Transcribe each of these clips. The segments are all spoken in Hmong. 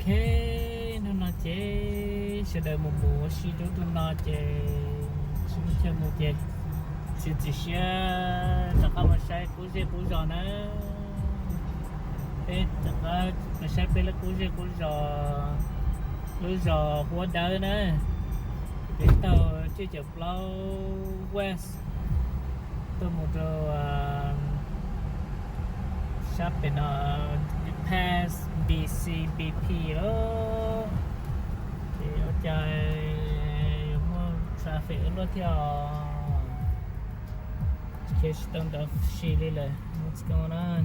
Hnub no ces sawv daws mus mus ua si rau tus no ces tsis muaj chaw mus ces txiav txim siab rov qab los saib qub zej qub zos na. Peb rov qab los saib peb lub qub zej qub zos, lub zos Huab Dawb na. Peb taug tsib caum plaub west tuaj mus rau sab pem no, past B C B P lawm. Ces ua cas yuav muaj traffic ua luaj thiab os. Khiav tsis tau ntawd si li lawm. What's going on?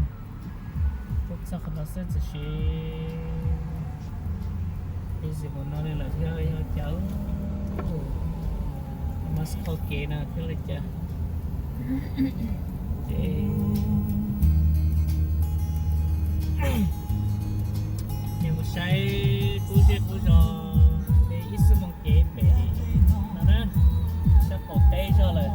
Tuaj txog qhov no xwb txawm sis busy mus no li lawm thiab, yog cas mas qhov kev no thiab li cas. Ces nyias mus saib qub zej qub zos li ib xuab moos kev pem no na, sab qaum teb zog lawm.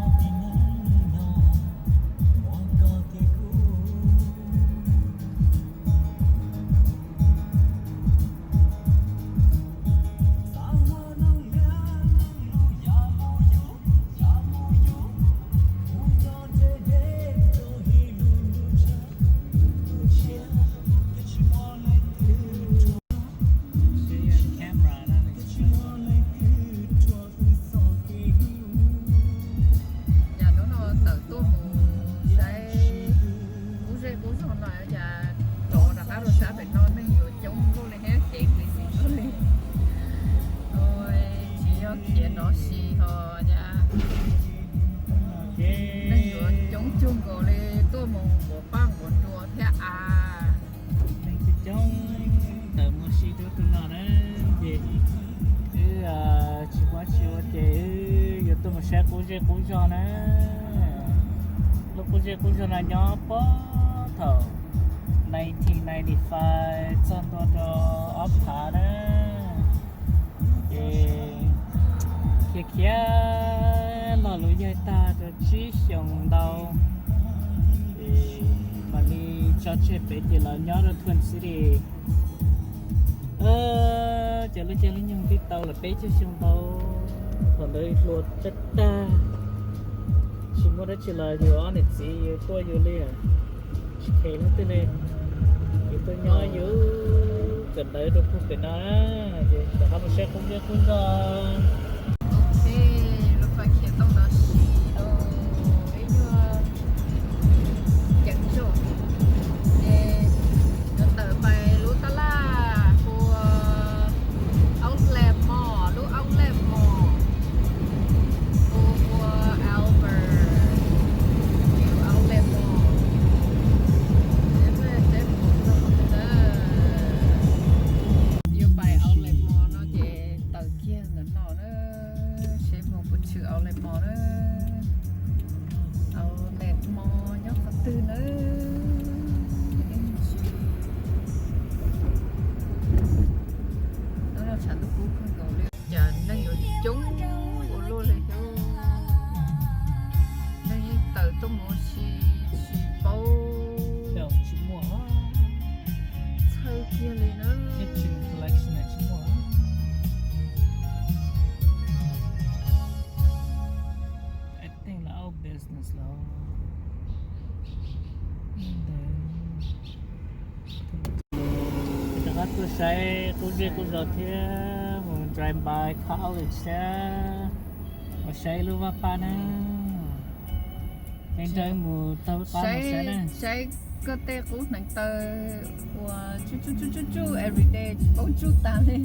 Yam hnub no tawm tuaj mus saib qub zej qub zog no cas rov rov qab rau sab pem no neeg yuav coob npaum li thiab, kev busy npaum li. Tsis yog khiav nrov si ho cas neeg yuav coob cuag nkaus li tuaj mus nquas paj nquas nruas thiab as. Neeg coob coob tawm mus si rau tus no na, ces wb tsis muaj tsis ua ces wb yuav tuaj mus saib qub zej qub zog na. Lub qub zej qub zog no nyob puag thaum nineteen ninety-five txog ntua rau ob phav na. Ces khiav khiav los lub yaig tag rau tsib xyoos ntau, ces mam li tso tseg pem ces los nyob rau Twin City. Ces lub caij lub nyoog twb tau lawm peb caug xyoo ntau, thaum ntawd hluas tag tag, tsis muaj dab tsi los yus ob niam txiv yus tuaj yus li, tsis kheev leej twg li, yus tuaj nyob yus kawm ntawv rau puag pem no na, ces rov qab mus saib qub zej qub zog. Lub fais khiav tau ntawd si los ib nyuag ceev zog, ces yuav tawm pais lub tab laj hu ua Outlet Mall, lub Outlet Mall hu ua Albert View Outlet Mall. Yuav pais Outlet Mall no ces tawm kiag ntawm no na, seb mus puas tshwm Outlet Mall na. Outlet Mall nyob qhov twg na? Hnub no tshav ntuj kub kawg nkaus li, cas neeg yuav coob ua luaj li thiab. Neeg yeej tawm tuaj mus si tsis paub, tsis muaj txhawj kiag li na. Rov qab tuaj saib qub zej qub zos thiab mus drive by college thiab, mus saib lub vaj paj na. Nrawm mus taug vaj paj mus saib na. Saib koj tej qub hneev taw uas tsuj tsuj tsuj tsuj tsuj everyday tsis paub tsuj tas li.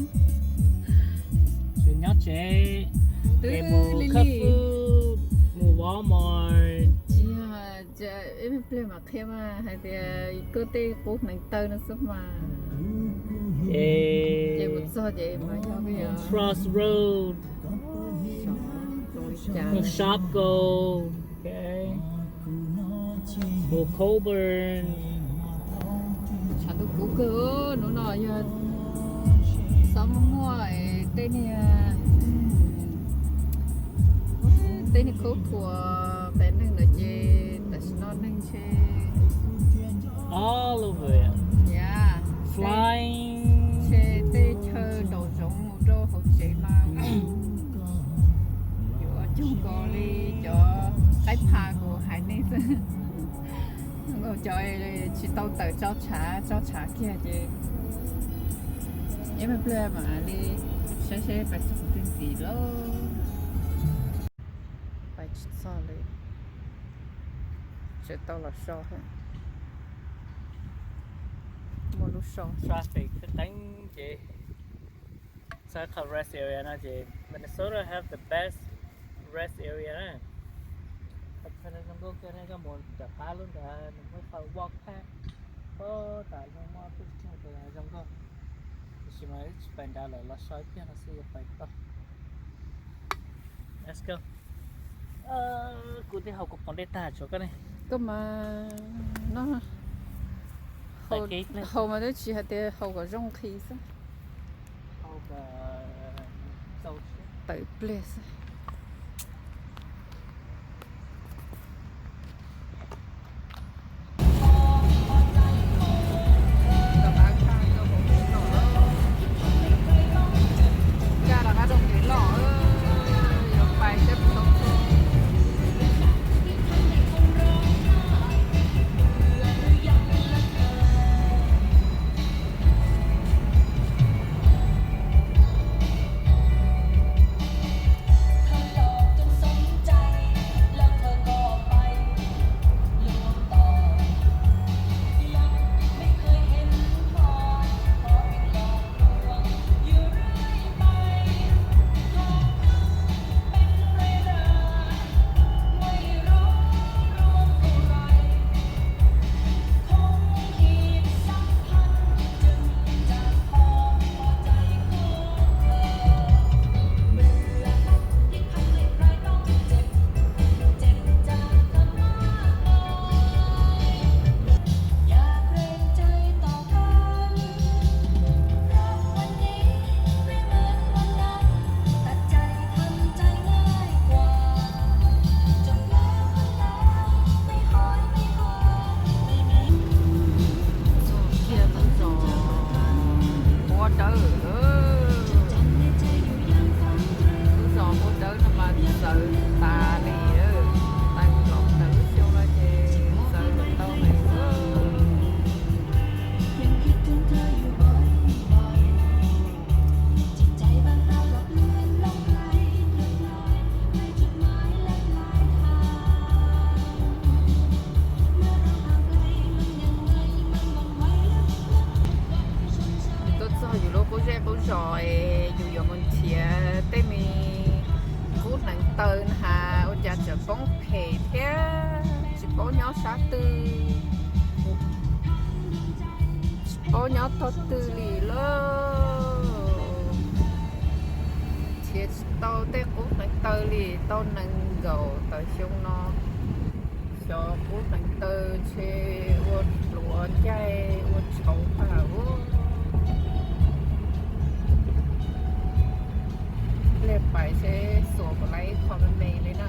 Tsuas nyob tsev, twb mus Cub Foods, mus Walmart. Tsis yog, ib pliag mam qhia mas hais tias koj tej qub hneev taw no xwb mas. Ces mus txog ces mas yog Crossroad, mus Shopko, mus Coborn. Tshav ntuj kub kawg, hnub no yog xob muaj muaj tej niag, tej niag khaub thuas pem neeg ntawd ces tam sim no neeg ntshe all over, flying, ntshe tej Nkaus li cov qaib pha kuv hais nej xwb. Nkaus cov tsis tau tawm tso tshav, tso tshav kiag ces ib pliag mam li saib seb pais txog twg ntxiv lauj. Pais tsis txog li, tseem tau los so. Muaj lub so. Traffic qeeb qeeb ces txog qhov rest area no ces Minnesota have the best rest area na. Qhov chaw no zoo nkauj kawg, nej koj mus nram qab lub ntawd nws muaj ib qho walk path, puag ta zoo, muaj ob tug tug zoo nkauj. Tiam sis mas wb tsis pais nrad lawm, los so ib pliag no xwb yuav pais tau. Let's go. Kuv twb haus kuv poom dej tag, tshuav koj ne. Koj mas no, haus mas twb tsis hais tias haus kom zoo nqhis xwb. Tawm pliag xwb. Txog kiag lub zos Npua Dawb. Lub zos Npua Dawb no mas txawv tas li, tau los ntawm lub xyoo no ces txawv tau li. Yus tuaj txog yus lub qub zej qub zos es yus yuav mus nrhiav tej me qub hneev taw na has, ua cas tseem poob phem thiab, tsis paub nyob sab twg, tsis paub nyob tog twg li lauj. Nrhiav tsis tau tej qub hneev taw li, tau nees nkaum tawm xyoo no, xyov qub hneev taw ntshe ua hluav ncaig ua tshauv tag ua. Pliag pais seb xuas puas tau ib qho me me li na.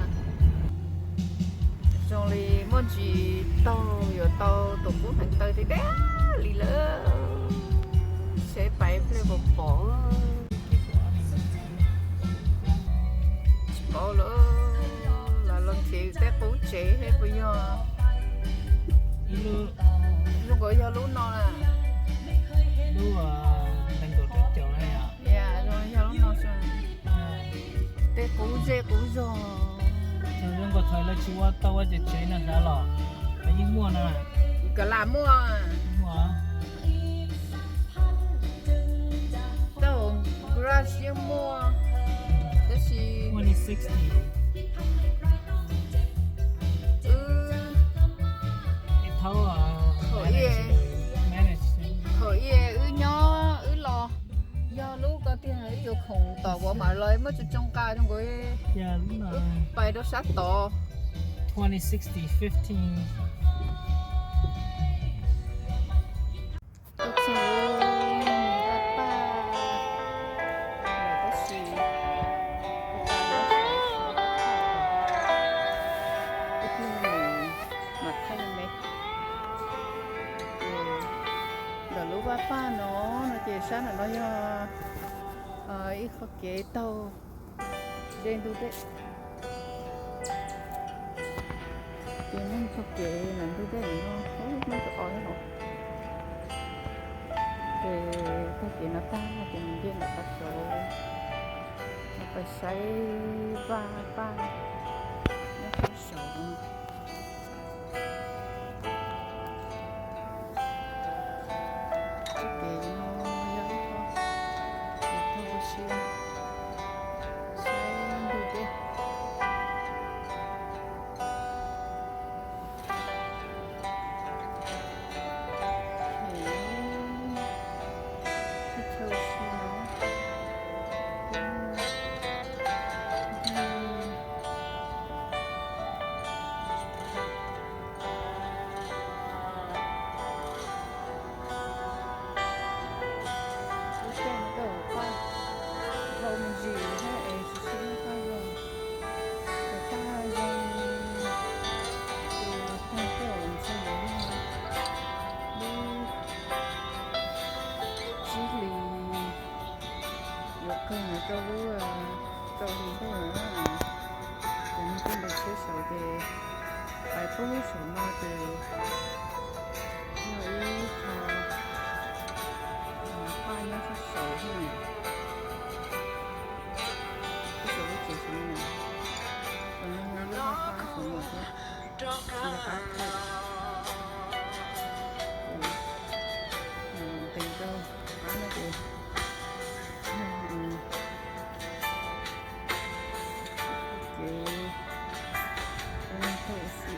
Zoo li muaj ntsis taug yuav tau tus qub hneev taw tiag tiag li lawm. Seb pais pliag puas pom. Tsis paub lawm, los los nrhiav tej qub tsev thiab puas yog. Zoo nkaus yog lub no na. Yog lub no xwb. Tej qub zej qub zog. Zoo nkaus thaum lawv tsis ua tau ua cov tsev no xav los, yeej muaj no. Kav lam muaj. Tau garage yeej muaj, tab sis wb thaum ub, thaum ub wb nyob wb los, yog lub ko tiag wb yuav khoom tom Walmart los muaj tsoo tsoo nqa zoo nkaus, wb pais rau sab tod. Tuaj txog vaj paj, tab sis ib pliag mam thaij me. Ntawm lub vaj paj no, no ces sab nram no yog ib qho kev taug ze ntug tej. Taug kev ntawm ntug dej no, muaj tus o hauv. Ces taug kev no tag ces mus nce ntawm qhov saud, mus pais saib vaj paj nyob sab saud. Taug kev no yog ib qho kev taug ua si saib ntug dej. Lub caij no koj ua paj dhau me ntsis thiab es tsis tshua muaj paj zoo, es paj zoo ces paj koj ntshai yuav muaj lub tsib hlis yuav qeeg rau lub, rau hli ntuj na. Ces nws tuaj nqis tsheb saud ces pais pub saum no ces yog ib qho paj nyob sab saud thiab na. Pub saum lub tsev saud na, saum no yog lub paj saum no thiab. Nqis rau qab no ces ces ua neeg tau ua si.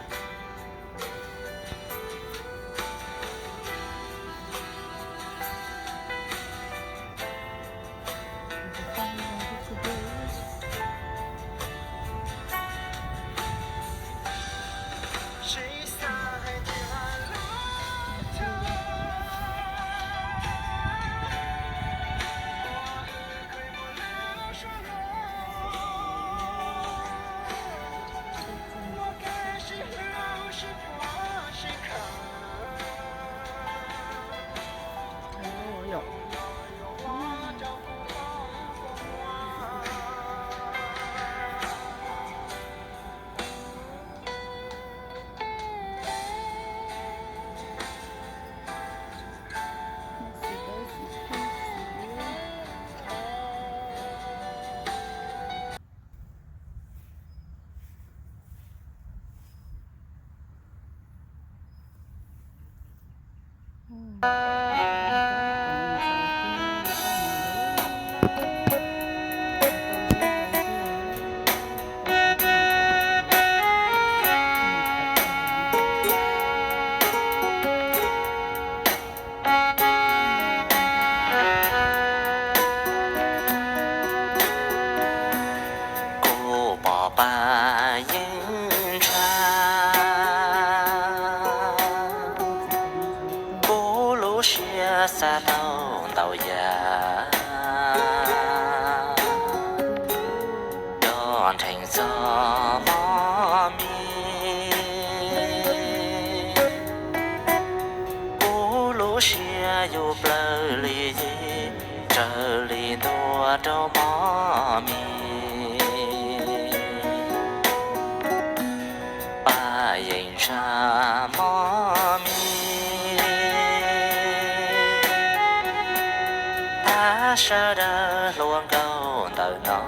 Kuv pom paj yeeb ntshav, kuv lub siab xav tau ntau yam, cov nrheev txog mog mis. Kuv lub siab yuav plawg li yig, raws li ntua rau mog mis. Paj yeeb ntshav mog mis, pab sawv daws hluas nkauj ntawm no,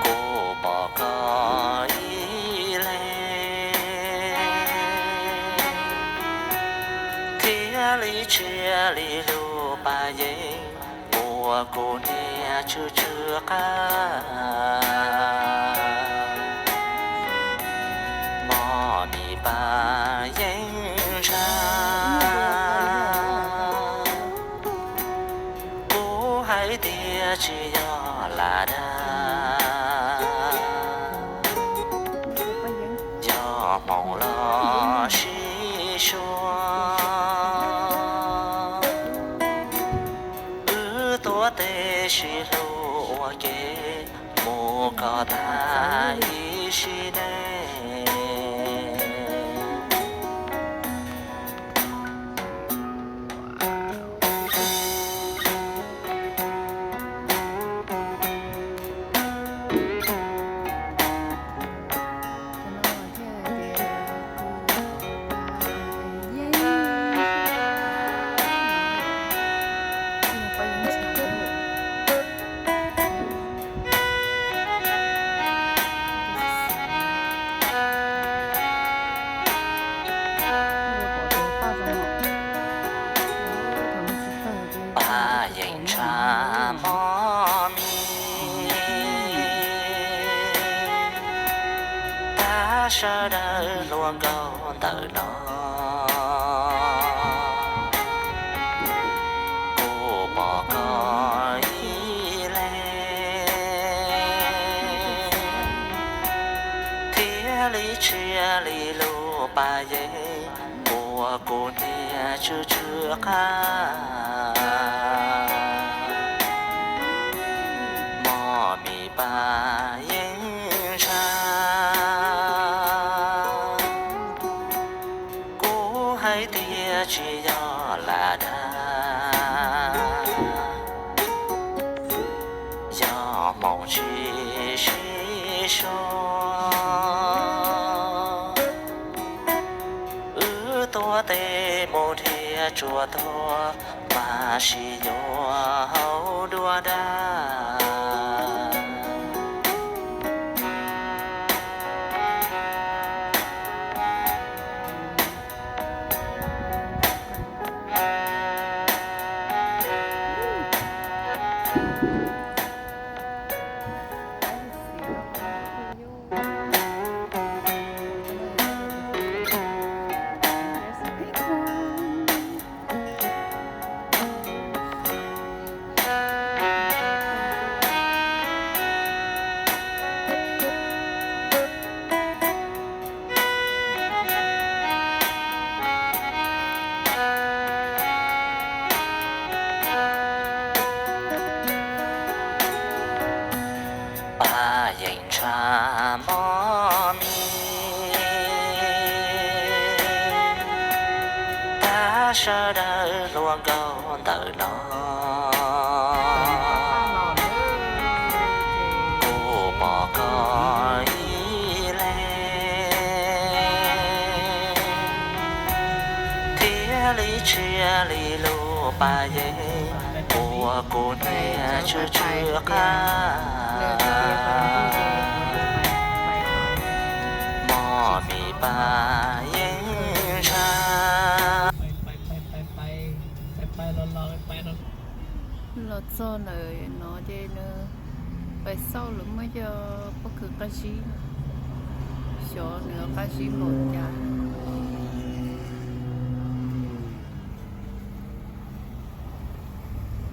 kuv pom koj ib leeg, thiaj li tsia li lub paj yeeb uas kuv niaj tsw tsw qab. Mog mis paj yeeb ntshav, kuv hais tias tsis yog lam dag, yog hmoov los sib suab. Wb tuav tes sib hlub ua ke mus kom tag ib sim neej. Sawv daws hluas nkauj ntawm no, kuv pom koj ib leeg, thiaj li txia li lub pas yev uas kuv niaj tsw tsw qab. Mog mis pas yeeb ntsha, kuv hais tias tsis yog lam dag, yog hmoov tsis sib suav. Wb tuav tes mus nrhiav tsuas tuag, mas sim yuav hauv dua dag. Pas yeeb ntsha mog mis, tag sawv daws hluas nkauj ntawm no, kuv pom koj ib leeg, thiaj li txia li lub pas yev uas kuv niaj tsw tsw qab. Mog mis pas yeeb ntsha. Los txog ntawm no ces nws pais xauj lawv muaj cov pob kws qab zib, xyov nws qab zib npaum cas.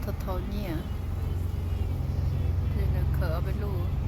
Thaum thaum nyiaj, ces nws khaws ob peb lub.